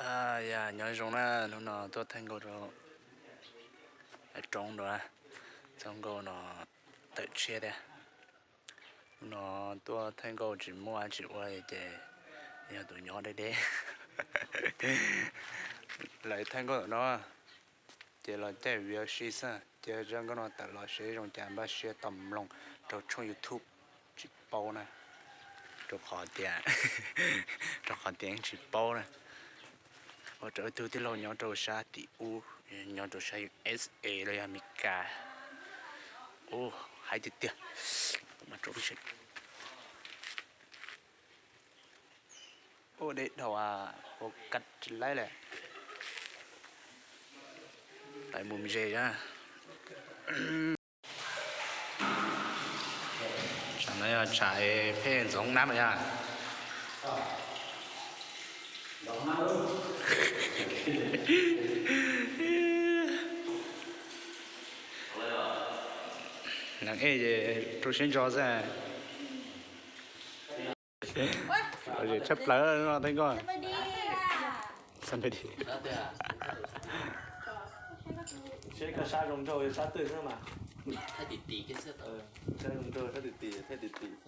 Yog nyob zoo na, hnub no tuaj thaij nkauj rau roob dua, txoj nkauj no tawm tshiab thiab. Hnub no tuaj thaij nkauj tsis muaj dab tsi ua ces yog tus nyob deb deb. Lawv thaij nkauj tom no ces los caij view si xwb, cia zaj nkauj no tawm los seb zoo cas npaj siab tos mloog rau tshooj YouTube tsis paub na, rau qhov tias, rau qhov tias tsis paub na. Ua rau ib tug tij laug nyob rau sab tim ub, nyob rau sab U S A los yog Amelikas. Ub, haib tiag tiag. Ub, deb dhau, ua kaj tsis laib lawm. Tawm mus ze na. Tsam no yog tsam pheej ntxoov nab yog. Neeg ej ces rau siab ntso xwb. Tshaj plaws no thaij nkauj. Seb koj sab zoo nraug sab twg xwb mas. Sab zoo nraug sab tim tim, thaij tim tim xwb.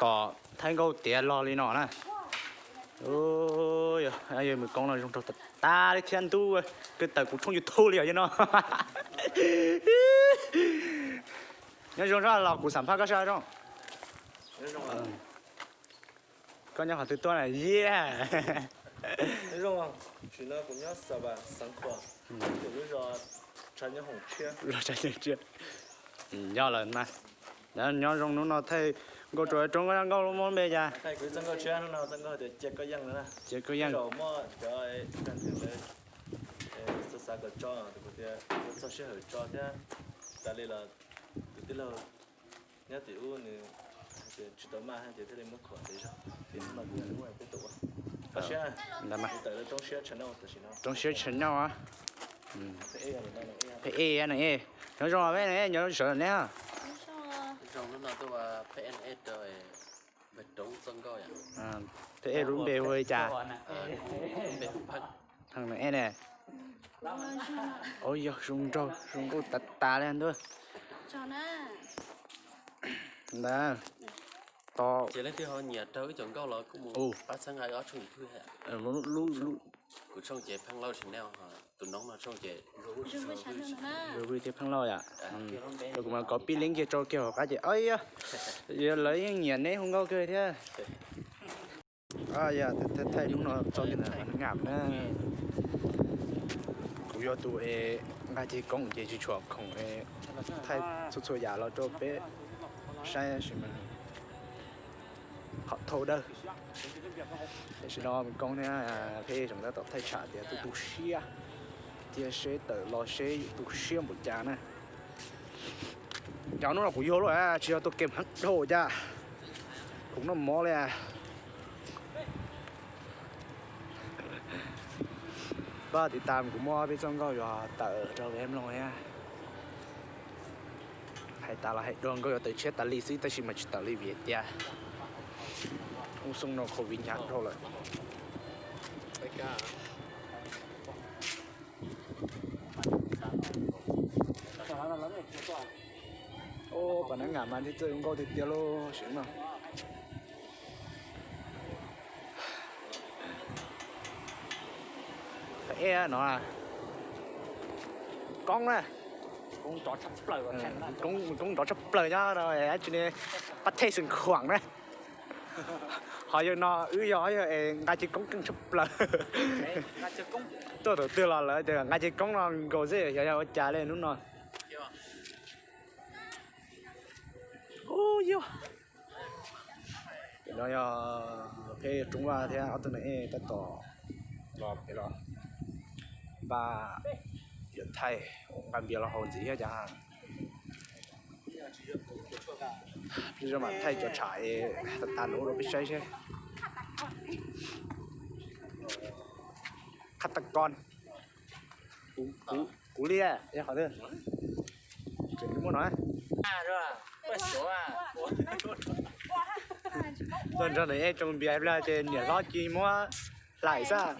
Tos thaij nkauj tiav los li no na. Yog me koob no zoo nraug tas tas li thiab ntub, kawg tawm kuv tshooj YouTube li os yog no. Nyob zoo sab los kuv xam phaj koj sab zoo. Koj nyob qhov twg tuaj na? Yia. Zoo, tsis no kuv nyob Xav Vas Xeev Khuam, kuv lub zos tshav nyob hoom tshiab. Lub zos tshav nyob hoom tshiab. Nyob lawm na. Nyob zoo, hnub no thaij nkauj rau roob, nkauj lub muab npe cas? Thaij kuv txoj nkauj tshiab, hnub no txoj nkauj tias cia koj yeej no na. Cia koj yeej. Muaj cov kag nthwv lawv xav xav kom tso, kuv tias kuv txog sij hawm tso thiab. Tas li los tus tij laug nyob tim ub nws tsis tau maj ces thiaj li muab khuam ces zog. Ces hnub no kuv muab peb tau ua. Koj siab, kuv tawm rau Roob Siab channel tam sim no. Roob Siab channel. Peb ej ne, nyob zoo peb ne, nyob sawv ne. Zoo, hnub no tuaj ua peb ej rau Peb ej lub npe hu li cas? Pheej ne. Ov, yog zoo nraug zoo nkauj tas tas li ntuj. Ntawd to. Ces leej twg ho nyiam raug ib co nkauj los kuj mus pab txhawb nqa ob tshooj YouTube. Lub, lub, kuv tshooj ces Pheej Lauj channel, tus noob no tshooj ces Vwj thiab Pheej Lauj yom. Rau kuv mas kov pib link kiag rau kiag hauv qab ces, yog lawv yeej nyiam neb hu nkauj kawg thiab. Yog thaij hnub no txog li ntawd ngam na. Kuv yog tus nqa ceg koob ces tsis tshua khoom thaij txhua txhua yam los rau peb saib sis mas qhov thauj dawb. Tam sim no me koob thiab peb tseem tab tom thaij tsham tias tu tu siab, cia seb tawm los seb tu siab npaum cas na. Cov hnub no kuv yug lawm tsis yog tuaj kem heev dhau cas, kuv noj mov li. Pab tiv tas kuv muab peb txoj nkauj yuav tawm rau peb mloog thiab. Hais tas los hais dua nkauj yuav tawm tshiab tas li xwb tab sis mas tsis tawm li vim tias lub xyoo no covid hnyav dhau lawm. Pab nab ngam mas txawj hu nkauj tiag tiag lauj sim no. Ej no, koob na, koob nrov tshaj plaws nyob dab tsi ne, pab thej xwm khuam na. Ho yog no wb yog yog es nqa ceg koob keej tshaj plaws. Tuaj thaum twg los lawv tias nqa ceg koob no nkaus xwb xyov yog ua cas li hnub no. Ub yog, no yog peb Roob Vaj thiab ob tug neeg ej tab tom los pem los npaj yuav thaij ua nqa npias los haus ntxiv thiab cas. Peb mam thaij cov tshav tas tas no rau peb saib seb. Khab tas koj. Kuv li qhov twg? Tseem muaj no. Tuaj nrog nws ej tsoo npias ib pliag ces niam hlob cia muab hlais xwb.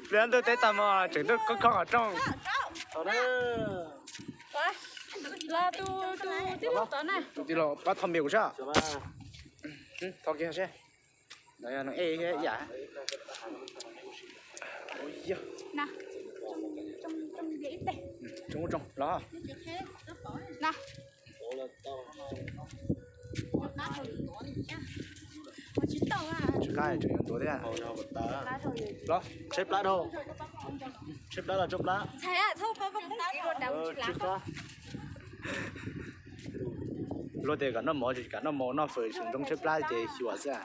Pliag ntawd teb tag mog tseem tuaj khob khob qhov rooj. Tus tij laug pab tho npias kuv seb. Tho kiag seb. Ntawd yog neeg ej thiab ib yam. Tsoo tsoo los. Tsis qab tseem yuav ntuav thiab. Los, tshaib plab dhau. Tshaib plab los tshaib plab. Luag tias kom noj mov tsis kam noj mov, noj fawm tsis ntsoov tshaib plab ces xyuas xwb.